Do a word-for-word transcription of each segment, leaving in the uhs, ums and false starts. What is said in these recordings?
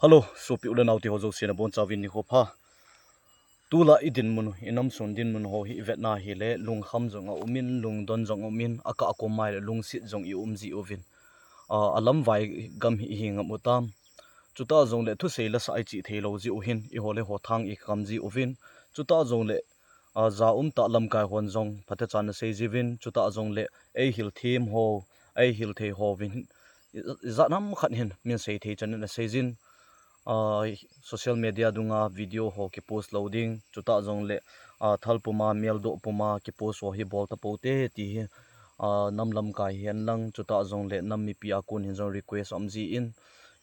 Hello, sopi u le nao te ho jouse nabonchauvin nikho pha. Tulai dinmun, inam sung dinmun ho hi ivetna hile, lungkham jong aumin, lungdon jong aumin, akah akom maile lungset jong ium jiuvin. Ah, alamvai gam hi ihi ngam utam. Chutah jongle thusei lasah ichih theilou jiu hin, iho le ho thang ikam jiuvin. Chutah jongle, ah, ja umtah lamkai hon jong phatechan asei jiuvin. Chutah jongle eihil them ho, eihil thei hovin, ijat ham khat hin min sei thei chan in asei jin. Ah, social media dunga video ho kipost lou ding, chutah jongle, ah, thal puma, meldoh puma kipost ho hi bol tapou te ti hi, ah, nam lamkai hihen lang, chutah jongle nam mipi a kon hin jong request aum jin,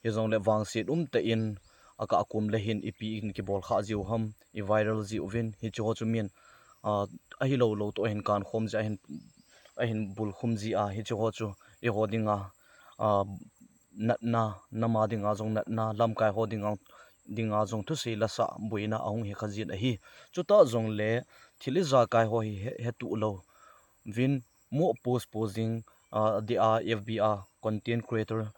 hijongle vangset umtah in, akah akom le hin ipi in kibol kha jiu ham, i viral jiuvin, hicheho chu min, ah, ahilou lou toh ahin kankhom ji, ahin, ahin bulkhum ji a, hicheho chu eiho dinga, ah, natna, nam a dinga jong natna, lamkai ho dinga, dinga jong thusei lasah boina ahung hi kha jin ahi. Chutah jongle thil ijakai ho hi he, hetuh louvin, moh post post ding, ah, dia, F B a content creator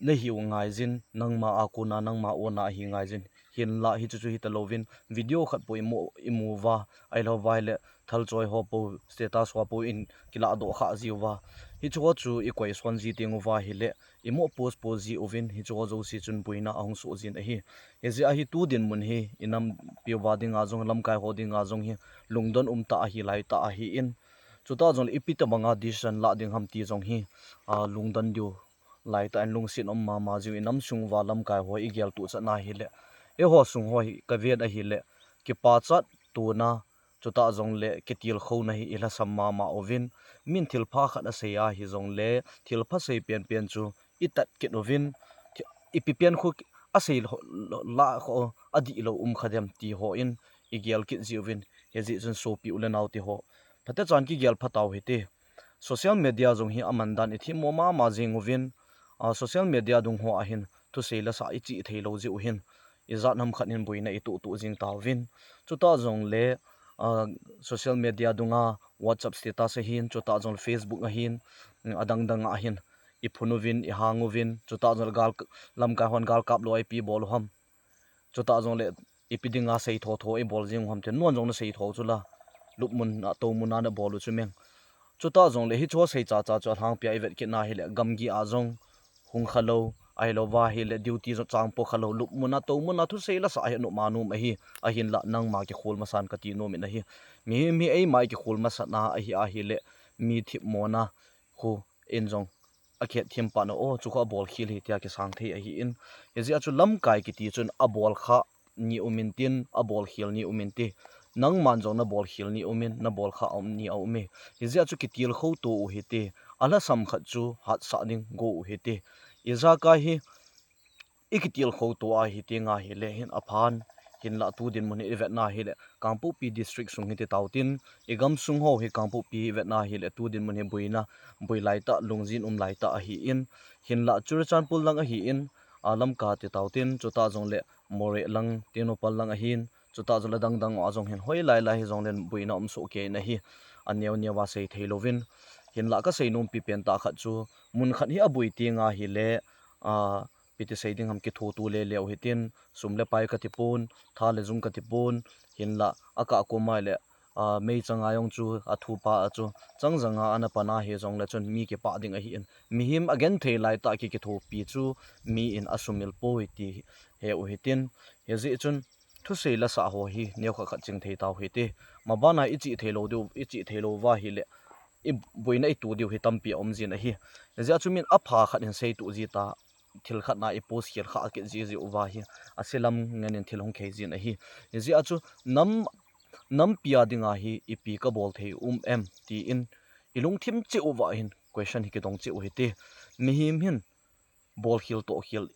nahiu ngai jin, nangma a kona, nangma ona ahi ngai jin. Hinlah hichu chu hita louvin, video khat pou imu, imu uva, ahilou uva hile, thal choi ho pou, status ho pou in kiladoh kha jiuva. Hicheho chu ikoison ji teng uva hile, imoh post post jiuvin, hicheho jouse chun boina ahung soh jin ahi. Hijeh a hi tu dinmun hi, inampi uva dinga jong, lamkai ho dinga jong hi, lungdon umtah ahi laitah ahin. Chutah jongle ipi tobanga decision lah ding ham ti jong hi, ah, lungdon diu laitah in lungset um mama jiu, inam sung uva lamkai ho igel tuchat na hile, eiho sung ho hi kavet ahile, kipachat tona, chutah jongle kitilkhouna hi ilhasam mama uvin, min thilpha khat asei ahi jongle, thilpha sei penpen chu itat kit uvin, thi-, ipi pen khu asei lo, lo, la kho, adihlou um kha dem ti ho in igel kit jiuvin, hijeh chun sopi u le nao te ho, phatechan kigel phatau hite. Social media jong hi amandan ithemmo mama jing uvin, ah, social media dung ho ahin thusei lasah ichih theilou jiu hin, ijat ham khat hin boina itoh toh jing tauvin. Chutah jongle, ah, social media dunga WhatsApp status ahin, chutah jongle Facebook ahin, mm, adang dang ahin, iphun uvin, ihang uvin, chutah jongle gal, lamkai hon gal kap lou a ipi bol u ham. Chutah jongle ipi dinga sei tho tho ibol jing u ham ti, nuan jong nasei tho u chu la. Lupmun a, toumun a nabol u chu meng. Chutah jongle hicheho sei chacha chu alhangpia ivet kit na hile, gamgi a jong hung kha lou, ahilou uva hile, duty jong chang po kha lou, lupmun a, toumun a thusei lasah hi anom anom ahi, ahinlah nangma kikhol masan kati nom in ahi. Mihem hi eima ikikhol masat na ahi ahile, mi themmona khu in jong akhet them pah na, o, chu khu abol khel hi tia kisang thei ahin. Hijeh a chu lamkai kiti chun abol kha ni um intin, abol khel ni um inte. Nangman jong nabol khel ni um in, nabol kha um ni aume. Hijeh a chu kitilkhou to u hite. Alhasam khat chu hatsah ding go u hite. Ijakai hi ikitilkhou to ahi tenga hile hin aphan, hinlah tu dinmun hi ivetna hile, Kangpokpi District sung hiti tautin, igam sung ho hi Kangpokpi ivetna hile, tu dinmun hi boina, boi laitah, lungjin um laitah ahin, hinlah Churachandpur lang ahin, a Lamka ti tautin, chutah jongle Moreh lang, Tengnoupal lang ahin, chutah jongle dang dang a jong hin hoilai lai hijongle boina um soh kei in ahi, aneo neo a sei thei louvin, hinlah kasei nompi pen tah khat chu, mun khat hi aboi tenga hile, a, ipi ti sei ding ham, kithotu lele u hitin, sum le pai kati pon, tha le jung kati pon, hinlah akah kom a le, a, meichang a jong chu athupa a chu, chang janga ana pan a hijongle chun mi kipah ding ahin, mihem agenthei laitah ki, kithopi chu mi in asumil poi ti he u hitin, hijeh chun thusei lasah ho hi neokhat khat ching thei tau hite, mabana ichih theilou diu, ichih theilou uva hile, iboina ito diu hi tampi aum jin ahi. Hijeh a chu min apha khat hin seito ji ta, thil khat na ipost khel kha kit ji, ji uva hi, aselam ngen in thil hung khei jin ahi. Hijeh a chu nam, nampi a dinga hi ipi kabol thei um em, tin ilungthim cheh uva hin question hi kidong cheh u hite. Mihem hin bolkhel tohkhel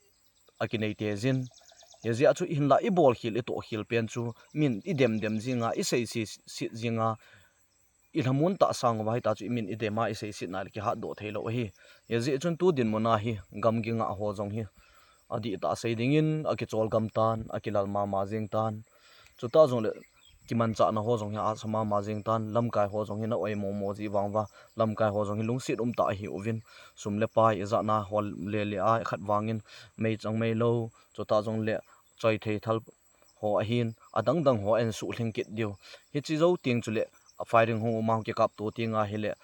akinei te jin. Hijeh a chu hinlah ibolkhel, itohkhel pen chu min idem dem jinga, isei se, se jinga, ilhamon tah sang uva hita chu imin idem a, iseiset na le kihatdoh theilou ahi. Hijeh chun tu dinmun a hi gamgi ngah ho jong hi adihtah sei dingin akichol gam tan, akilal mama jing tan. Chutah jongle kimanchahna ho jong hi ahahsa mama jing tan, lamkai ho jong hi na oi momo ji vang uva, lamkai ho jong hi lungset umtah ahi uvin, sum le pai ijat na hol le le a khat vangin meichang meilou, chutah jongle choi thei thal ho ahin, adang dang ho ahin suhlhing kit diu. Hiche jou teng chule firing hung um a hung kikap to teng ahile,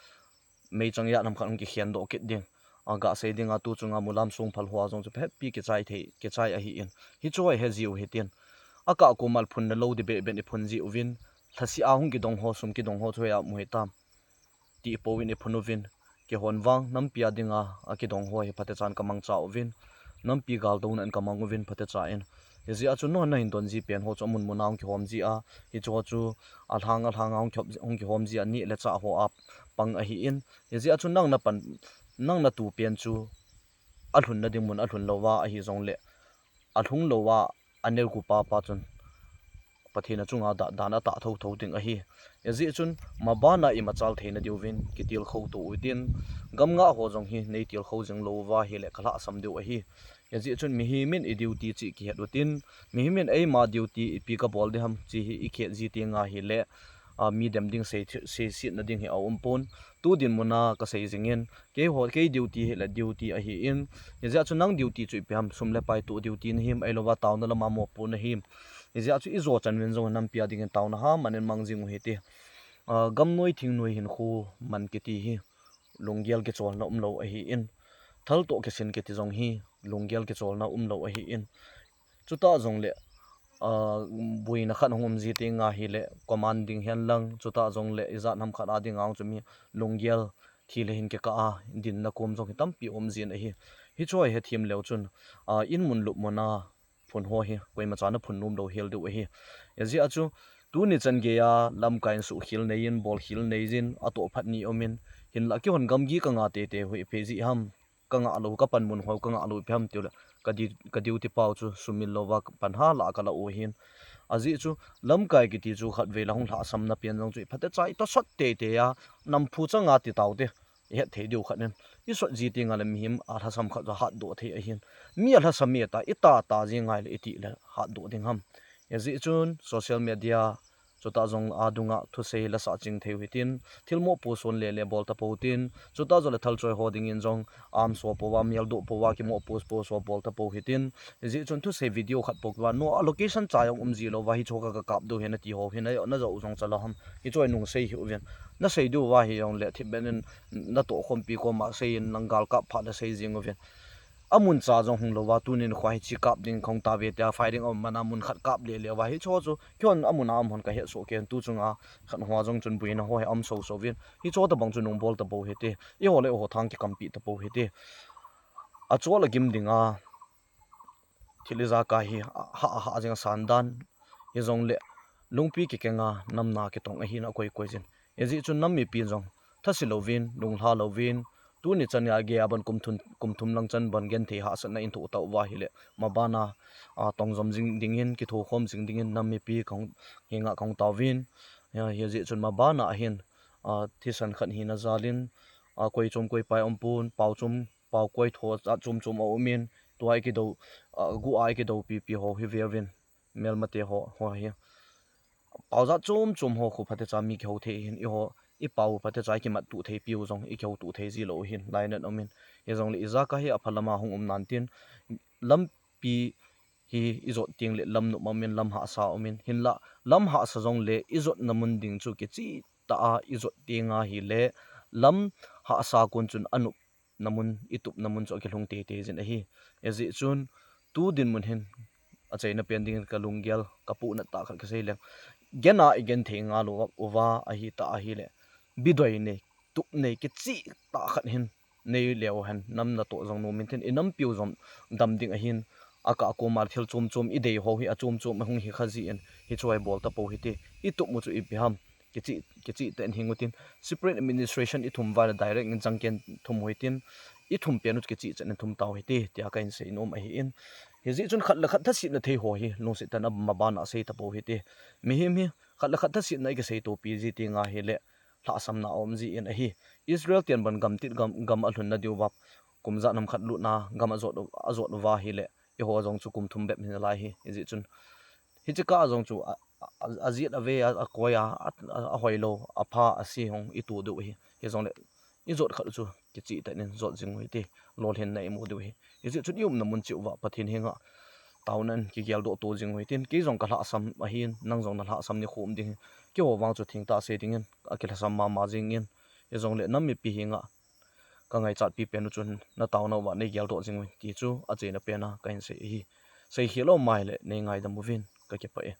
meichang ijat ham khat hung kikhen doh kit ding. Aga sei dinga tu chunga mulam songphal ho a jong chu phapi kichai thei, kichai ahin. Hichu ahe jiu hitin. Akah koma phunna lou ding beh beh in iphun ji uvin. Lhase a hung kidong ho, sum kidong ho chu hea mu hitam ti pouvin iphun uvin. Kihon vang, nampi a dinga akidong ho hi phatechan kamangcha uvin. Nampi galdouna in kamang uvin phatecha in. Hijeh a chu nangho nahin don ji pen ho chu amun mun a hung kihom ji a. Hichu ho chu alhang alhang a hung kihom, hung kihom ji a, neh le chah ho a pang ahin. Hijeh a chu nang napan, nang natu pen chu alhunna ding mun alhun louva ahi jongle, alhung louva anelgupa pa chun Pathen a chunga da, dan atah thotho ding ahi. Hijeh chun mabana imachal theina diuvin kitilkhou to utin, gam ngah ho jong hi neitilkhou jing louva ahile kalhahsam diu ahi. Hijeh chun mihem in i duty chu kihet utin, mihem in eima duty ipi kabol ding ham chu hi ikihet ji teng ahile, a, mi dem ding sei, seisetna ding hi aumpon. Tu dinmun a kasei jingin, keiho, kei duty hile duty ahin. Hijeh a chu nang duty chu ipi ham, sum le pai toh duty nahim, ahilouva taona lama mopo nahim. Hijeh a chu ijo chan uvin jong nampi a dingin taona ham, man in mang jing u hite. A, gamnoi thingnoi hinkho man kiti hi lunggel kicholna umlou ahin. Thal toh kisin kiti jong hi lunggel kicholna umlou ahin. Chutah jongle, a, boina khat hung um ji teng ahile, command ding hen lang, chutah jongle ijat ham khat a dinga hung chu mi lunggel thi le hin kikah a dinna kom jong hi tampi um jin ahi. Hichu ahe them leu chun, a, in mun lup mun a phun ho hi koimacha naphun nom lou hel diu ahi. Hijeh a chu tuni chan geiya lamkai in suhkhel neiyin, bolkhel neijin, atoh phat ni umin, hinlah keihon gamgi kangah teitei u hi ipi jeh ham, kangah lou, kapanmun ho kangah lou ipi ham tiule, ka du-, ka duty pau chu sumil louva pan hala kala u ahin. Ajeh chu lamkai kiti chu khatvei la hung lhahsamna pen jong chu iphatecha itosot teitei a, namphu changa ti taute. Ihet thei diu khat in, isot ji teng ahile mihem alhasam khat chu hatdoh thei ahin. Mi alhasam e ta, ita ta jing ahile itile hatdoh ding ham. Hijeh chun social media, chutah jong a dunga thusei lasah ching thei u hitin, thil mopoh son le le bol tapou hitin, chutah jongle thalchoi ho dingin jong, arm so pouva, meldoh pouva, kimopoh poh so bol tapou hitin. Hijeh chun thusei video khat poh kiva, no, a location cha jong um ji louva, hichu ka, kakap diu ahi nati ho hi na, najou u jong chalou ham. Hichu hi nungsei hih uvin. Nasei diuva hijongle thipbeh in natohkhompi koma seiyin, nang gal kap phat le sei jing uvin. Amun cha jong hung louva, tunin kho hiche kap ding kahung tauve tia firing aum mana mun khat kap le leuva, hichu chu keihon amun a um hon kahet soh kei, tu chunga khat hoa jong chun boina ho hi aum soso uvin. Hichu tabang chu nungbol tapou hite. Eiho le eiho thang kikampeh tapou hite. Achol agim dinga thil ijakai hi ahah, ahah jing asan dan. Hijongle lungpi kikenga namna kitong ahina akoi koi jin. Hijeh chun nam mipi jong thase louvin, lunglha louvin, tuni chan geiya ban kum thum, kum thum lang chan ban genthei hahsatna in thoh tauva ahile, mabana, a, tongjom jing dingin, kithokhom jing dingin nam mipi kahung, henga kahung tauvin. Hijeh chun mabana ahin, a, thisan khat hina jalin, a, koi chom koi pai aumpon, pao chom, pao koi tho jat chom chom aumin, tua ikidou, a, gu a ikidoupi pi ho hi veuvin, melmate ho, ho hi. Pao jat chom chom ho khu phatecha mi kihou thei hin, eiho, ipao phatecha ikimat tuh theipiu jong, ikihou tuh thei jilou hin, lainat aumin. Hijongle ijakai hi apha lama hung um nan tin, lampi hi ijot tengle lam nop aumin, lam hahsa aumin, hinlah, lam hahsa jongle ijotna mun ding chu kicheh tah a ijot teng ahile, lam hahsa kon chun anop na mun, itupna mun chu akilhung teitei jin ahi. Hijeh chun, tu dinmun hin, achaina pen dingin kalunggel, kapohnat tah khat kasei leng. Gena igenthei ngal uva ahitah ahile, bidoi nei, tup nei, kicheh tah khat hin, nei leu hen, nam natoh jong nom intin, inampiu jong dam ding ahin, akah koma thil chom chom idei ho hi, achom chom ahung hikha jin, hichu hi bol tapou hite, itup u chu ipi ham, kicheh, kicheh tah in hing utin, separate administration ithum uva le direct in jangken thum u hitin, ithum pen u chu kicheh chan in thum tau hite, tia kahin sei nom ahin. Hijeh chun khat le khat thasetna thei ho hi, lungset tah in mabana sei tapou hite. Mihem hi, khat le khat thasetna ikisei topi ji teng ahile, lhahsamna aum jin ahi. Israel ten ban gamtit gam, gam alhunna diuva, kum jat nam khat lutna gam ajot, ajot uva ahile, eiho jong chu kum thum bep hinalai hi, hijeh chun. Hiche kah a jong chu, a, a, a, ajet ave a, akoi a, a, a, ahoilou, apha, ase hung ito diu ahi. Hijongle ijot khat u chu kicheh tah in jot jing u hite, lolhinna imu diu ahi. Hijeh chun iumna mun cheh uva Pathen henga taona in kigeldoh to jing u hitin, kei jong kalhahsam ahin, nang jong nalhahsam nikho um ding ahi. Keiho vang chu thengtah sei dingin akilhasam mama jengin, hijongle nam mipi henga kangaichatpi pen u chun nataona uva neigeldoh jing uvin ti chu achaina pen a kahin sei ahi. Seikhel um ahile neingaidam uvin, kakipah e.